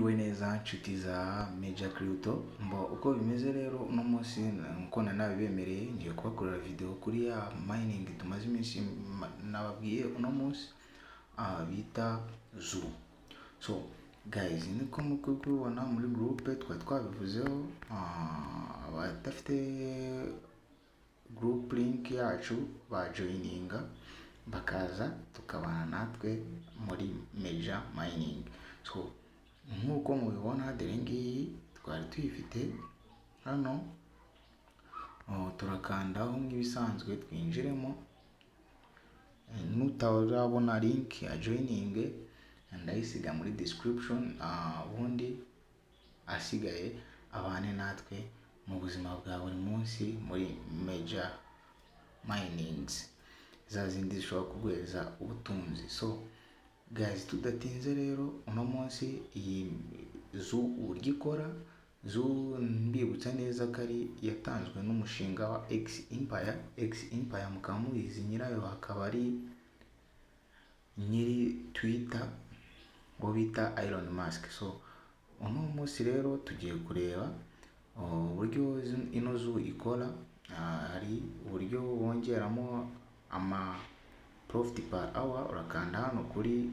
Mwiriwe neza nshuti za Major Crypto. Mbo uko bimeze rero, uno munsi nkuko nanabibemereye, ngiye kubakorera video kuri ya mining tumaze iminsi nababwiye uno munsi bita Zoo. So guys, niko muri kubibona muri groupe twari twabivuzeho. Abadafite group link yacu bajoininga, bakaza tukabana natwe muri Major Mining. So nk'uko mubibona, dore ngiyi twari tuyifite hano. Oh, turakandaho nk'ibisanzwe twinjiremo. Nutarabona link ya joining, ndayisiga muri description. Ubundi asigaye abane natwe mu buzima bwa buri munsi muri Major Minings, za zindi zishobora kuguhereza ubutunzi. So guys, tudatinze rero, uno munsi iyi Zoo uburyo ikora. Zoo, mbibutsa neza ko ari yatanzwe n'umushinga wa X Empire. X Empire mukaba mubizi, nyirayo akaba ari nyiri Twitter, uwo bita Elon Musk. So uno munsi rero tugiye kureba uburyo ino Zoo ikora. Hari uburyo bongeramo ama profit per hour. Urakanda hano kuri,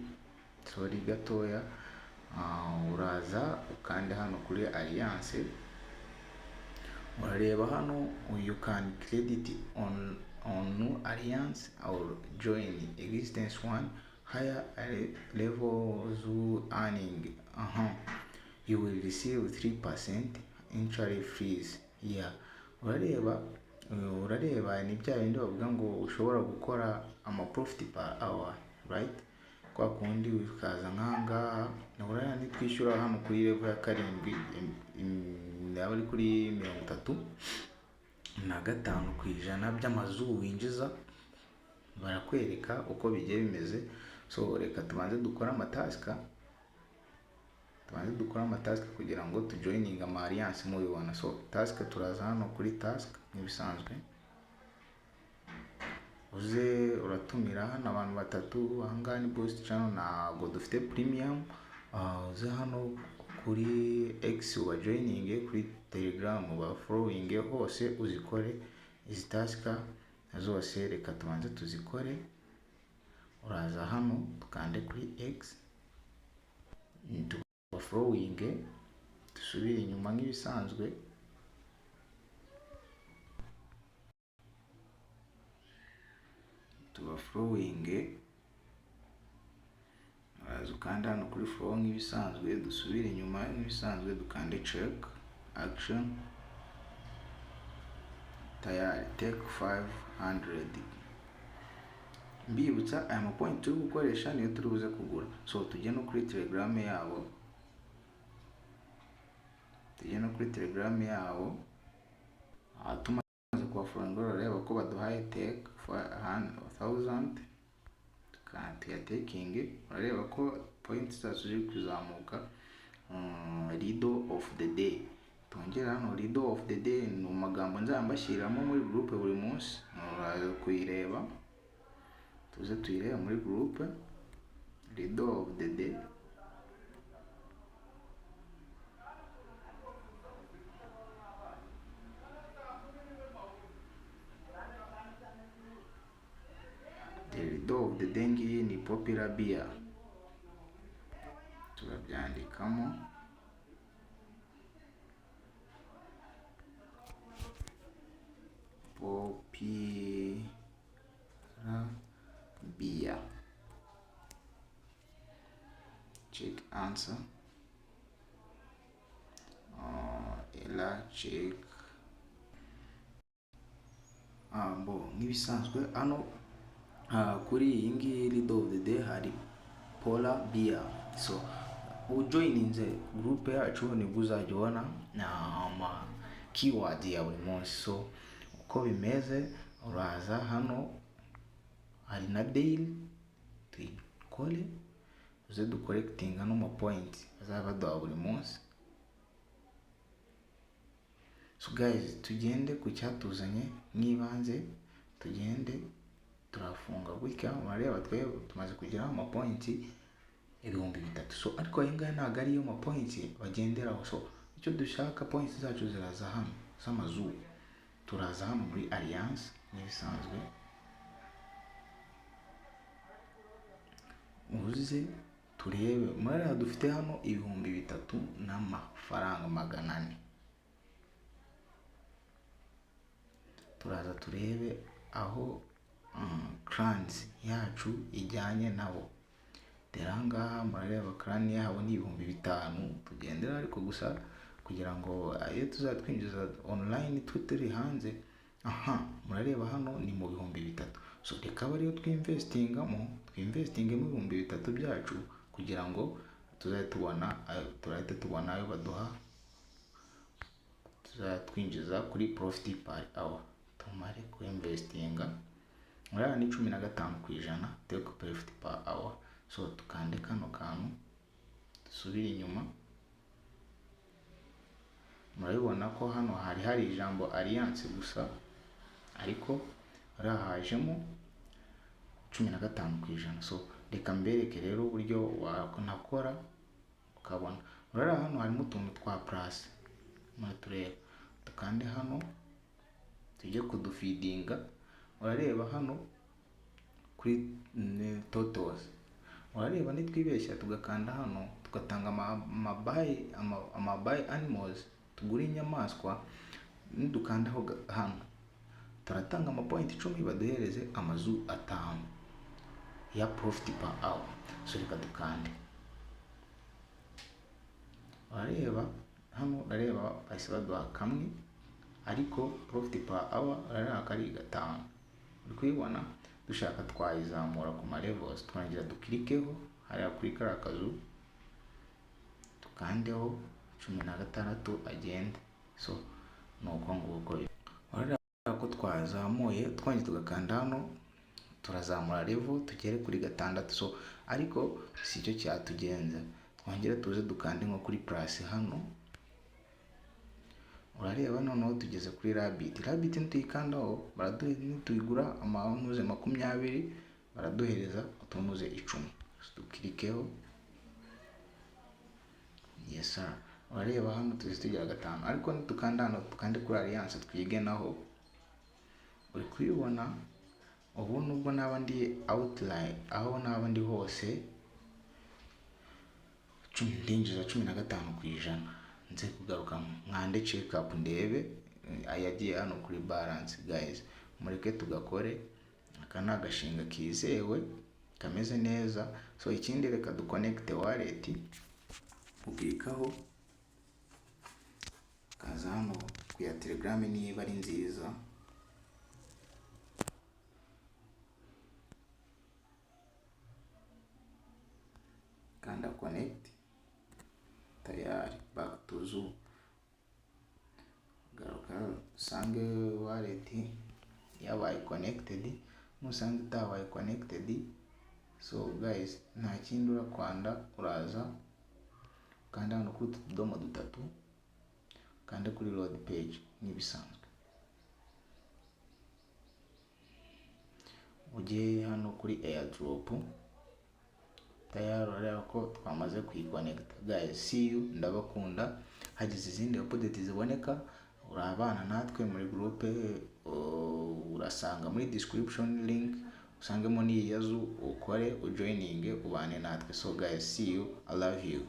sorry gatoya, uraza ukande hano kuri alliance. Urareba hano, you can credit on alliance or join existence one higher level Zoo earning. You will receive 3% entry fees. Yeah, urareba ni bya bindi bavuga ngo ushobora gukora ama profit per hour, right? Kwa kundi ukaza nk'ahangaha, urabona nitwishyura hano kuri level ya 7, yaba ari kuri 35% by'amaZoo winjiza. Barakwereka uko bigiye bimeze. So reka tubanze dukore amatask, tubanze dukore amatask kugira ngo tujoininge ama alliance mubibona. So task, turaza hano kuri task nk'ibisanzwe, uze uratumira hano abantu batatu. Ahangaha ni boost channel, ntabwo dufite premium. Uze hano kuri X uba joining, kuri Telegram uba following, hose uzikore izi task zose. Reka tubanze tuzikore. Uraza hano tukande kuri X, tuba following, dusubire inyuma nk'ibisanzwe, tuba following. Uraza ukanda hano kuri follow nk'ibisanzwe, dusubire inyuma nk'ibisanzwe, dukande check action, tayari take 500. Mbibutsa, aya mapoint turi gukoresha niyo turi buze kugura. So tujye no kuri Telegram yabo, tujye no kuri Telegram yabo. Aha tumaze kubafollowinga, urareba ko baduhaye take 1000, tuyatekinge. Urareba ko point zacu ziri kuzamuka. Riddle of the day, tongera hano riddle of the day, ni amagambo nzaba mbashyiriramo muri groupe buri munsi. Uraza kuyireba, tuze tuyirebe muri groupe, riddle of the day. The riddle of the day ngiyi, ni popular beer. Turabyandikamo popular beer, check answer, ela check. Bo nk'ibisanzwe hano kuri iyi ngiyi riddle of the day hari polar beer. So ujoininze groupe yacu nibwo uzajya ubona ama keyword ya buri munsi. So uko bimeze, uraza hano, hari na daily, tuyikore, uze ducollectinga no ma point bazaba baduha buri munsi. So guys, tugende ku cyatuzanye nk'ibanze, tugende. Turafunga gutya, murareba twe tumaze kugeraho amapoints. 3000. So ariko aya ngaya ntabwo ariyo ma points bagenderaho. So icyo dushaka, points zacu ziraza hano z'amazu. Turaza hano muri alliance nk'ibisanzwe, uze turebe muri ariya dufite hano 3400. Turaza turebe aho clans yacu ijyanye nabo. Dore aha ngaha murareba clan yabo ni 5000 tugendera, ariko gusa kugira ngo ayo tuzatwinjiza online twe turi hanze. Aha murareba hano ni mu 3000. So reka abe ariyo twinvestingamo, twinvestingemo 3000 byacu kugira ngo tuzajye tubona, turahita tubona ayo baduha, tuzatwinjiza kuri profit per hour. Tumare kuinvestinga, murabona ni 15% take profit per hour. So tukande kano kantu, dusubire inyuma. Murabibona ko hano hari hari ijambo alliance gusa, ariko hajemo 15%. So reka mbereke rero uburyo wanakora ukabona. Urareba hano harimo utuntu twa plus, muratureba. Dukande hano tujye kudufeedinga. Urareba hano kuri totals, urareba nitwibeshya tugakanda hano tugatanga ama buy animals, tugura inyamaswa, nidukandaho hano turatanga ama point 10, baduhereze amazu 5 ya profit per hour. So reka dukande. Urareba hano, urareba bahise baduha kamwe, ariko profit per hour urareba ko ari 5, uri kubibona. Dushaka twayizamura ku ma levels, twongera duclickeho hariya kuri kariya kazu, tukandeho 16 agende. So ni uko nguko. Urareba ko twazamuye, twongera tugakanda hano, turazamura level tugere kuri 6. So ariko si cyo cyatugenza, twongere tuze dukande nko kuri plus hano. Urareba noneho tugeze kuri rabbit. Rabbit nituyikandaho baraduha, nituyigura amanuze 20 baraduhereza utunuze 10. Duclickeho. Yes sir. Urareba hano tuzi tugira 5, ariko nitukanda hano, tukande kuri alliance twige naho, uri kubibona ubu nubwo naba ndi outline, aho naba ndi hose ndinjiza 15%. Nze kugaruka nkande check up, ndebe ayagiye hano kuri balance. Guys, mureke tugakore, aka ni agashinga kizewe kameze neza. So ikindi, reka duconnecte wallet. Uclickaho kaza hano ku ya Telegram niba ari nziza. Kanda connect, tayari. Back to zoo, garuka usange wallet yabaye connected. Nusanga itabaye connected, so guys, nta kindi urakwanda, uraza ukanda hano kuri utu tudomo dutatu, ukande kuri load page nk'ibisanzwe, ujye hano kuri airdrop. Tayari urareba ko twamaze kuyiconnecta. Guys, see you, ndabakunda. Hagize izindi update ziboneka, urabana natwe muri groupe, urasanga muri description link, usangemo n'iyi yazu, ukore ujoininge ubane natwe. So guys, see you, I love you.